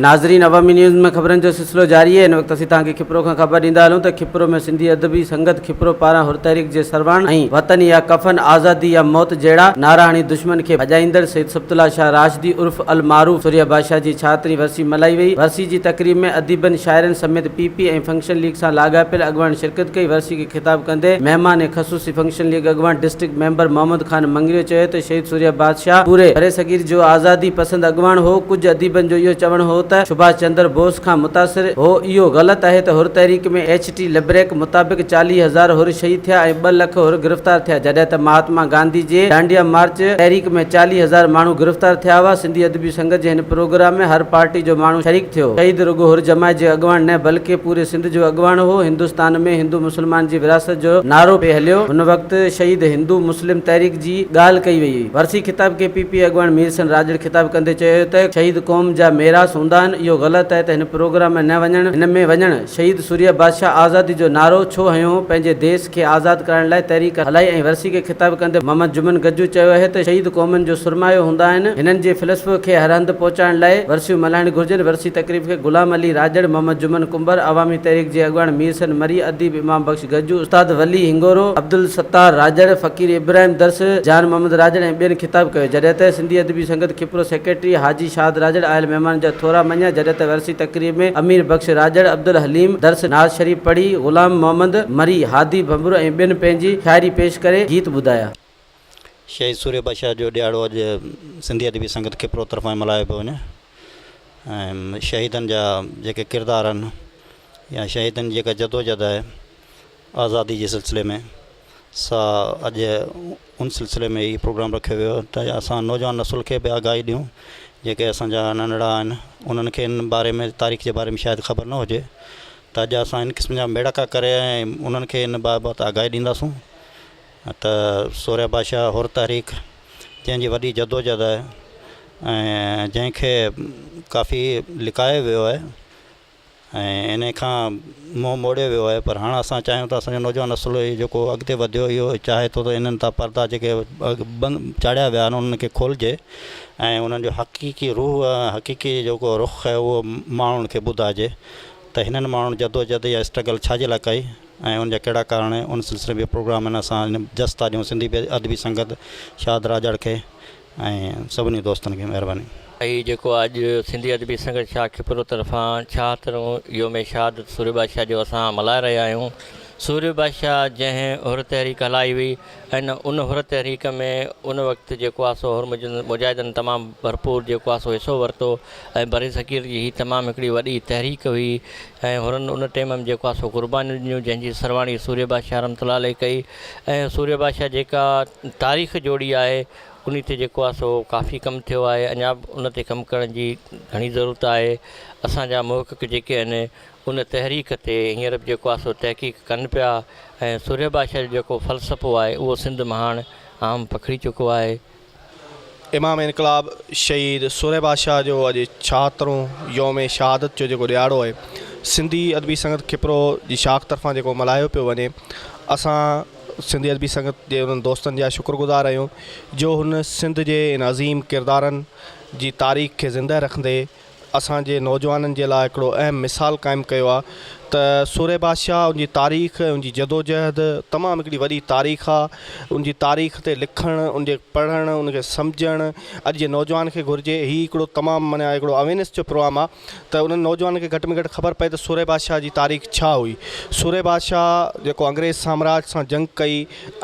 ناظرين عوامي نيوز ۾ خبرن جو سلسلو جاري آهي هن وقت اسين توهان کي کپرو کان خبر ڏيندا هلون ته کپرو ۾ سنڌي ادبي سنگت کپرو پاران حر تحريڪ جي سرواڻ ۽ وطن يا ڪفن آزادي يا موت جهڙا نعرا هڻي دشمن کي ڀڄائيندڙ سيد سبط الله شاهه راشدي عرف المعروف ثريا بادشاهه جي ڇاهترين ورسي ملهائي وئي ورسي جي تقريب ۾ اديبن شاعرن سميت پي پي ۽ فنڪشن ليگ سان لاڳاپيل اڳواڻن شرڪت ڪئي ورسي کي خطاب ڪندي مهمان خصوصي فنڪشن ليگ اڳواڻ ڊسٽرڪٽ ميمبر محمد خان مڱريو چيو ته شهيد ثريا بادشاهه پوري برصغير جو آزادي پسند اڳواڻ هو، ڪجهه اديبن جو اهو چوڻ هو ته سڀاش چندر بوس کان متاثر هو، اهو غلط آهي ته حر تحريڪ ۾ ايڇ ٽي لبريڪ مطابق 40 هزار حر شهيد ٿيا ۽ ٻه لک حر گرفتار ٿيا جڏهن ته مهاتما گانڌي جي ڊانڊيا مارچ تحريڪ ۾ 40 هزار ماڻهو گرفتار ٿيا هئا، سنڌي ادبي سنگت جي هن پروگرام ۾ هر پارٽي جو ماڻهو شريڪ ٿيو. شهيد رڳو حر جماعت جي اڳواڻ نه بلڪه پوري سنڌ جو اڳواڻ هو، هندستان ۾ هندو مسلمان جي ورهاست جو نعرو پئي هليو، هن وقت شهيد هندو مسلم تحريڪ جي ڳالهه ڪئي وئي. ورسي خطاب کي پي پي اڳواڻ مير حسن راڄڙ خطاب ڪندي چيو ته شهيد قوم جا ميراث هوندا آهن، اهو غلط آهي ته هن پروگرام ۾ نه وڃڻ، هن ۾ وڃڻ، شهيد سورهيه بادشاهه آزادي جو نعرو ڇو هنيو هو، پنهنجي ديس کي آزاد ڪرائڻ لاء تحريڪ هلائي ۽ ورسي کي خطاب ڪندي محمد جمن گجو چيو اهي ته شهيد قومن جو سرمايو هوندا آهن، هنن جي فلسفي کي هر هنڌ پهچائڻ لاء ورسيون ملهائڻ گهرجن، ورسي تقريب کي غلام علي راڄڙ، محمد جمن ڪنڀر، عوامي تحريڪ جي اڳواڻ مير حسن مري، اديب امام بخش گجو، استاد ولي هنگورو، عبدالستار راڄڙ، فقير ابراهيم درس، جان محمد راڄڙ ۽ ٻين خطاب ڪيو، جڏهن ته سنڌي ادبي سنگت کپرو سيڪريٽري حاجي شاهد راڄڙ آيل مهمانن جا ٿورا مڃيا، جڏهن ته ورسي تقريب ۾ امير بخش راڄڙ، عبدالحليم درس ناز شريف پڙهي، غلام محمد مري، هادي ڀنڀرو ۽ ٻين پنهنجي شاعري پيش ڪري گيت ٻڌايا. شهيد سورهيه بادشاهه جو ڏهاڙو اڄ سنڌي ادبي سنگت کپرو طرفان ملهايو پيو وڃي ۽ شهيدن جا جيڪي ڪردار آهن يا شهيدن جي جيڪا جدوجھد آهي آزادي جي سلسلي ۾ سا اڄ ان سلسلي ۾ هي پروگرام رکيو ويو ته اسان نوجوان نسل کي به آگاهي ڏيون جيڪي اسان جا ننڍڙا آهن انهن کي ان باري ۾ تاريخ جي باري ۾ شايد خبر نه هجي ته اڄ اسان ان قسم جا ميڙاڪا ڪري ۽ انهن کي ان بابت آگاهي ڏينداسون ته سورهيه بادشاهه حر تحريڪ جنهن جي وڏي جدوجھد آهي ۽ جنهن کي ڪافي لڪايو ويو آهي ۽ انهي کان منهن موڙيو ويو آهي پر هاڻ اسان چاهيون ٿا اسان جو نوجوان نسل هي جيڪو اڳتي وڌيو اهو چاهي ٿو ته انهن تان پردا جيڪي بند چاڙهيا ويا آهن انهن کي کولجي ۽ انهن جو حقيقي روح ۽ حقيقي جيڪو رخ آهي اهو ماڻهن کي ٻڌائجي ته هنن ماڻهن جدوجھد يا اسٽرگل ڇا جي لاء ڪئي ۽ ان جا ڪهڙا ڪارڻ ان سلسلي ۾ پروگرام آهن اسان جس ٿا ڏيون سنڌي ادبي سنگت شاد راڄڙ کي ۽ سڀني دوستن کي مهرباني. هي جيڪو اڄ سنڌي ادبي سنگت شاهه کپرو طرفان ڇاهترون يوم شهادت سورهيه بادشاهه جو اسان ملهائي رهيا آهيون. سورهيه بادشاهه جنهن حر تحريڪ هلائي هئي ۽ ان حر تحريڪ ۾ ان وقت جيڪو آهي سو حر مجاهدن تمام ڀرپور جيڪو آهي سو حصو ورتو ۽ برصغير جي هي تمام هڪڙي وڏي تحريڪ هئي ۽ حرن ان ٽيم ۾ جيڪو آهي سو قربانيون ڏنيون جنهن جي سرواڻي سورهيه بادشاهه رحمة الله عليه ڪئي ۽ سورهيه بادشاهه جيڪا تاريخ جوڙي آهي انهي تي جيڪو آهي سو ڪافي ڪم ٿيو آهي اڃا به ان تي ڪم ڪرڻ جي گهڻي ضرورت آهي اسان جا محقق جيڪي آهن ان تحريڪ تي هينئر به جيڪو آهي سو تحقيق ڪن پيا ۽ سورهيه بادشاهه جو جيڪو فلسفو آهي اهو سنڌ مان هاڻ عام پکڙي چڪو آهي. امام انقلاب شهيد سورهيه بادشاهه جو اڄ ڇاهترون يوم شهادت جو جيڪو ڏهاڙو آهي سنڌي ادبي سنگت کپرو جي شاخ طرفان جيڪو ملهايو پيو وڃي اسان سنڌي ادبي سنگت جي انهن دوستن جا شڪر گذار آهيون جو هن سنڌ جي ان عظيم ڪردارن جي تاريخ کي زنده رکندي اسان جي نوجوانن جي لاء هڪڙو اهم مثال قائم ڪيو آهي ته سورهيه بادشاهه ان جي تاريخ ۽ ان جي جدوجهد تمام هڪڙي وڏي تاريخ آهي ان جي تاريخ تي لکڻ ان جي پڙهڻ ان کي سمجهڻ اڄ جي نوجوان کي گهرجي هي هڪڙو تمام معنيٰ هڪڙو اويرنس جو پروگرام آهي ته انهن نوجوانن کي گهٽ ۾ گهٽ خبر پئي ته سورهيه بادشاهه جي تاريخ ڇا هئي. سورهيه بادشاهه جيڪو انگريز سامراج سان جنگ ڪئي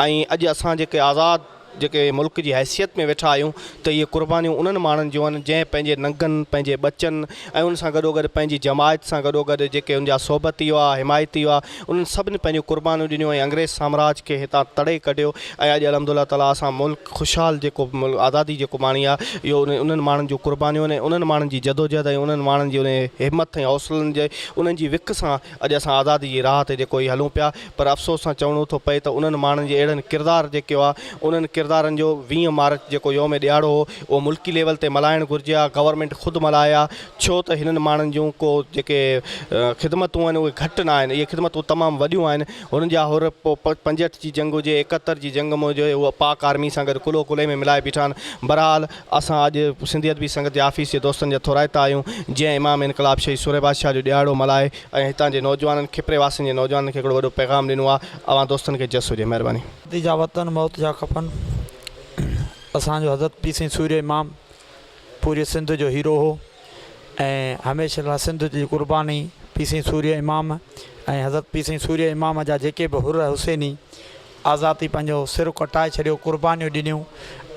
۽ اڄ اسان جيڪي آزاد جيڪي ملڪ جي حيثيت ۾ ويٺا آهيون ته اهي قربانيون انهن ماڻهن جون آهن جنهن پنهنجي ننگن، پنهنجي ٻچن ۽ ان سان گڏوگڏ پنهنجي جماعت سان گڏوگڏ جيڪي ان جا صحبتي هئا، حمايتي هئا انهن سڀني پنهنجون قربانيون ڏنيون ۽ انگريز سامراج کي هتان تڙي ڪڍيو ۽ اڄ الحمدالله تعاليٰ اسان ملڪ خوشحال جيڪو آزادي جيڪو ماڻي آ اهو انهن ماڻهن جون قربانيون ۽ انهن ماڻهن جي جدوجهد ۽ انهن ماڻهن جي انهي همٿ ۽ حوصلن جي انهن جي وک سان اڄ اسان آزادي جي راهه تي جيڪو هي هلون پيا پر افسوس سان چوڻو ٿو پئي ته انهن ماڻهن جي اهڙن ڪردار جيڪي هئا انهن ڪردار. ڪردارن جو 20 مارچ جيڪو يوم ڏهاڙو هو اهو ملڪي ليول تي ملهائڻ گهرجي ها، گورنمينٽ خود ملهائي ها، ڇو ته هنن ماڻهن جون ڪو جيڪي خدمتون آهن اهي گهٽ نه آهن، اهي خدمتون تمام وڏيون آهن، هنن جا حر پوء 65 جي جنگ هجي، 71 جي جنگ ۾ هجي اهي پاڪ آرمي سان گڏ ڪلهو ڪلهي ۾ ملائي بيٺا آهن، بهرحال اسان اڄ سنڌي ادبي سنگت جي آفيس جي دوستن جا ٿورائتا آهيون جنهن امام انقلاب شهيد سورهيه بادشاهه جو ڏهاڙو ملهائي ۽ هتان جي نوجوانن کپري واسين جي نوجوانن کي هڪڙو وڏو پيغام ڏنو آهي، اوهان دوستن کي جس هجي، مهرباني. آزادي جا وطن موت جا ڪفن. اسان جو حضرت پير سائين سورهيه امام پوري سنڌ جو هيرو هو ۽ هميشه لاء سنڌ جي قرباني پير سائين سورهيه امام ۽ حضرت پير سائين سورهيه امام جا جيڪي به حر حسيني آزادي پنهنجو سر ڪٽائي ڇڏيو قربانيون ڏنيون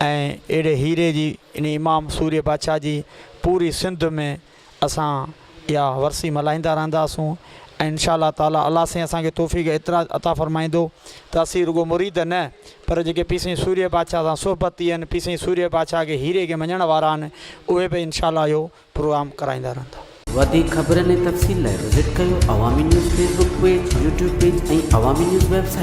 ۽ اهڙي هيري جي انهي امام سورهيه بادشاهه جي پوري سنڌ ۾ اسان اها ورسي ملهائيندا رهنداسون ۽ انشاء الله تعالي الله سائين اسان کي توفيق ايترا عطا فرمائيندو ته اسين رڳو مريد نه پر جيڪي پير سائين سورهيه بادشاهه سان صحبتي آهن پير سائين سورهيه بادشاهه کي هيري کي مڃڻ وارا آهن اهي به انشاء الله اهو پروگرام ڪرائيندا رهندا. وڌيڪ خبرن ۽ تفصيل لاء وزٽ ڪيو Awami news Facebook page, YouTube page ۽ Awami news website.